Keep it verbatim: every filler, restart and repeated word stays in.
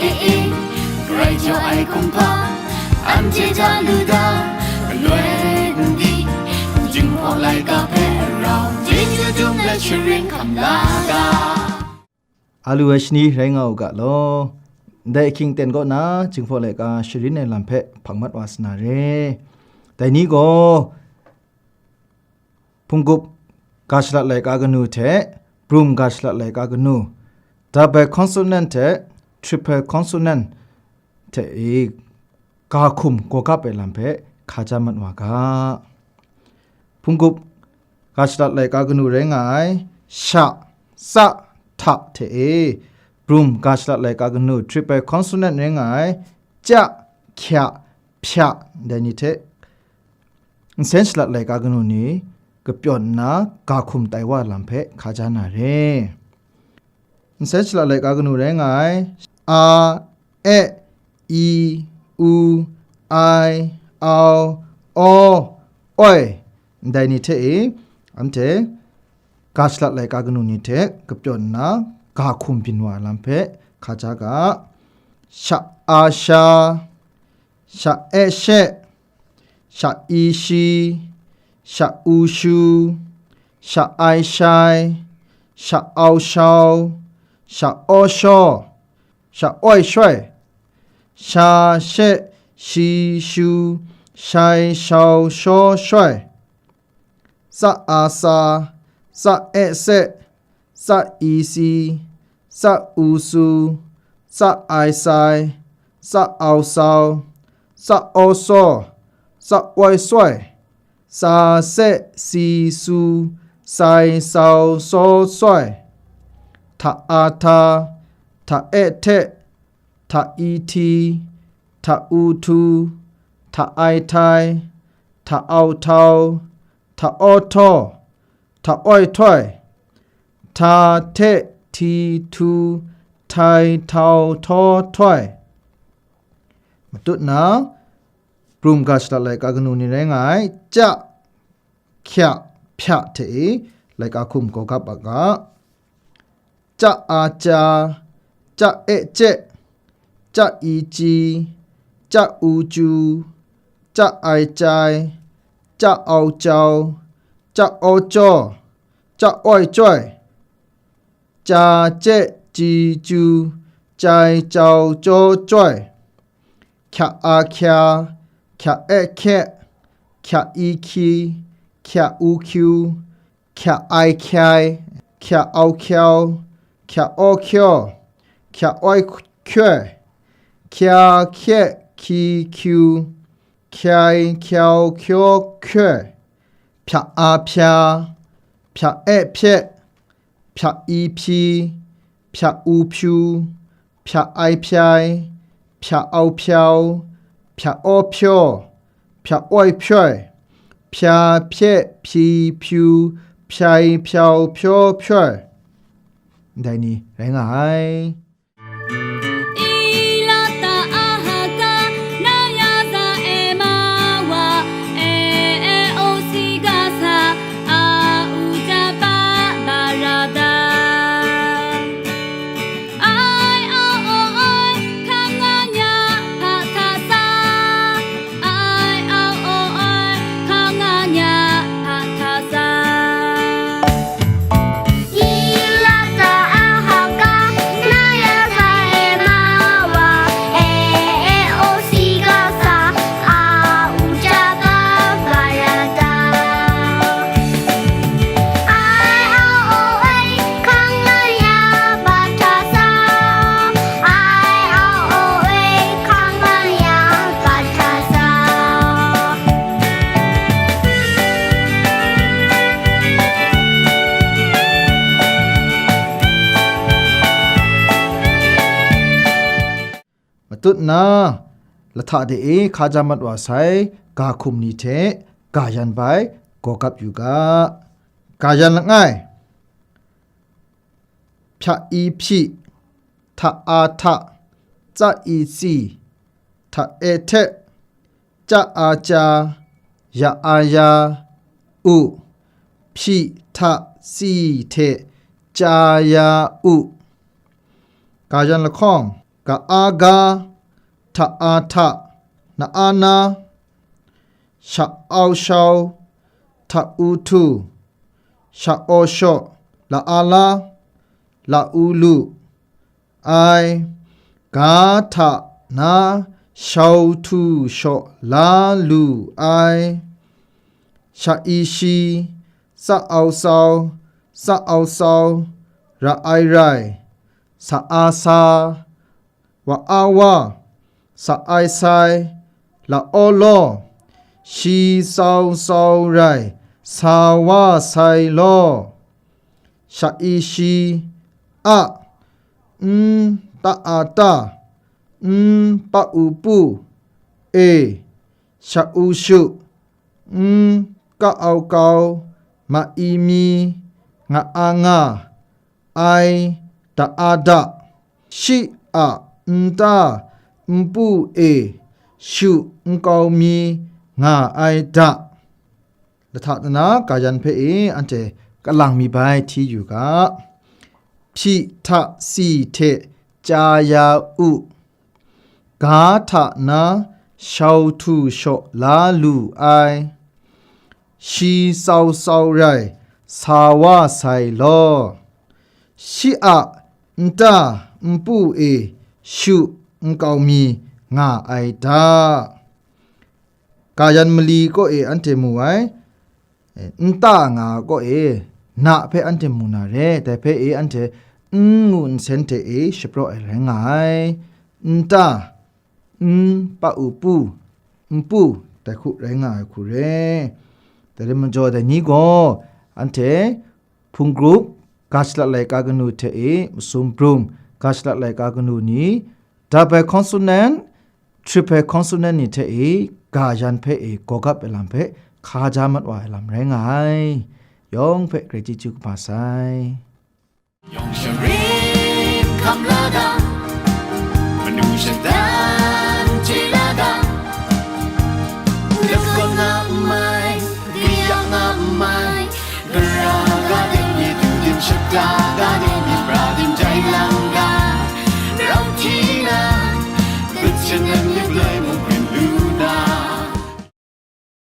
Grai jaw ai kumhpa, anhte hta lu da, galoi n di, Jinghpaw laika hpe rau, chyeju dum let sharin hkam la ga. A lu ai shani rai nga u ga law. Ndai ahkying ten kaw na, Jinghpaw laika sharin ai lam hpe hpang mat wa sa na re. Dai ni gaw, hpunggup ga shalat laika kanu hte brum ga shalat laika kanu, double consonant hte triple consonant hte e ga hkum gaw gap ai lam hpe hka ja mat wa ga. Hpunggup ga shalat laika kanu rai nga ai sha, tsa, hta hte e, brum ga shalat laika kanu triple consonant rai nga ai, ca, hkya, hpya, dai ni hte nsen shalat laika kanu ni kapyawn nna ga hkum tai wa lam hpe hka ja na re. Nsen shalat laika kanu rai nga ai, a, e, i, u, ai, au, aw, oi, ndai ni hte e, anhte ga shalat laika kanu ni hte kapyawn nna ga hkum byin wa lam hpe hka ja ga. Sha, a, sha, sha, e, she, sha, i, shi, sha, u, shu, sha, ai, shai, sha, au, shau, sha, aw, shaw, sha, oi, shoi, sha, she, shi, shu, shai, shau, shaw, shoi, tsa, a, tsa, tsa, e, tse, tsa, i, tsi, tsa, u, tsu, tsa, ai, tsai, tsa, au, tsau, tsa, aw, tsaw, tsa, oi, tsoi, tsa, tse, tsi, tsu, tsai, tsau, tsaw, tsoi, hta, a, hta, hta, e, hte, hta, i, hti, hta, u, htu, hta, ai, htai, hta, au, htau, hta, aw, htawh, hta, oi, htoi, hta, hte, hti, htu, htai, htau, htaw, htoi. Matut na, brum ga shalat laika kanu ni rai nga ai, ca, hkya, hpya hte e laika hkum gaw gap a ga. Ca, a, ca, ca, e, ce, ca, i, ci, ca, u, cu, ca, ai, cai, ca, au, cau, ca, aw, caw, ca, oi, coi, ca, ce, ci, cu, cai, cau, caw, coi, hkya, a, hkya, hkya, e, hkye, hkya, i, hkyi, hkya, u, hkyu, hkya, ai, hkyai, hkya, au, hkyau, hkya, aw, hkyaw, hkya, oi, hkyoi, hkya, hkye, hkyi, hkyu, hkyai, hkyau, hkyaw, hkyoi, hpya, a, hpya, hpya, e, hpye, hpya, i, hpyi, hpya, u, hpyu, hpya, ai, hpyai, hpya, au, hpyau, hpya, aw, hpyaw, hpya, oi, hpyoi, hpya, hpye, hpyi, hpyu, hpyai, hpyau, hpyaw, hpyoi. Ndai ni rai nga ai. Ilata ahaka, nayaza emawa, e, e, o, sigasa, a, u, ja, ba, barada. Ai, au, o, oi, hkang, nga, nya, hpa, hta, sa. Ai, au, o, oi, hkang, nga, nya, hpa, hta, sa. Ilata ahaka, nayaza emawa, e, e, o, sigasa, a, u, ja, ba, barada. Ai, au, o, oi, hkang, nga, nya, hpa, hta, sa. Ai, au, o, oi, hkang, nga, nya, hpa, hta, sa. Matut na, lahta de e hka ja mat wa sai ga hkum ni hte ga yan bai gaw gap yu ga. Ga yan langai, hpya i hpyi, hta a hta, tsa i tsi, hta e hte, ca a ca, ya a ya, u, hpyi hta tsi hte ca ya u. Ga yan lahkawng, Ka a ga, hta a hta, na a na, sha au shau, hta u htu, sha aw shaw, la a la, la u lu, ai, ga hta na shau htu shaw la lu ai, sha i shi, tsa au sau, tsa au sau, ra ai rai, sa a sa, wa a wa, sa ai sai, la aw law, shi sau sau rai, sa wa sai law, sha i shi, a, n ta a ta, n pa u pu, e, sha u shu, n ka au kau, ma i mi, nga a nga, ai, da a da, shi a nta, npu e, shu nkau mi, nga ai da. Lahta nna gayan hpe e anhte kalang mi bai hti yu ga. Hpyi hta si hte chya ya u. Ga hta na shau htu shaw la lu ai. Shi sau sau rai sa wa sai law. Shi a nta npu e shu nkau mi nga ai da. Gayan mali kaw e anhte mu ai, nta nga kaw e, na hpe anhte mu na re, dai hpe e anhte n ngu nsen hte e shapraw ai rai nga ai. Nta, n pa u pu, npu, dai hku rai nga ai hku re. Dai rai majaw dai ni gaw, anhte hpung grup, ga shalat laika kanu hte e, masum brum, ga shalat laika kanu ni, double consonant, triple consonant ni hte e, ga yan hpe e, gawgap ai lam hpe, hka ja mat wa ai lam rai nga ai. Yawng hpe grai chyeju kaba sai. Yawng sharin hkam la ga, manu shada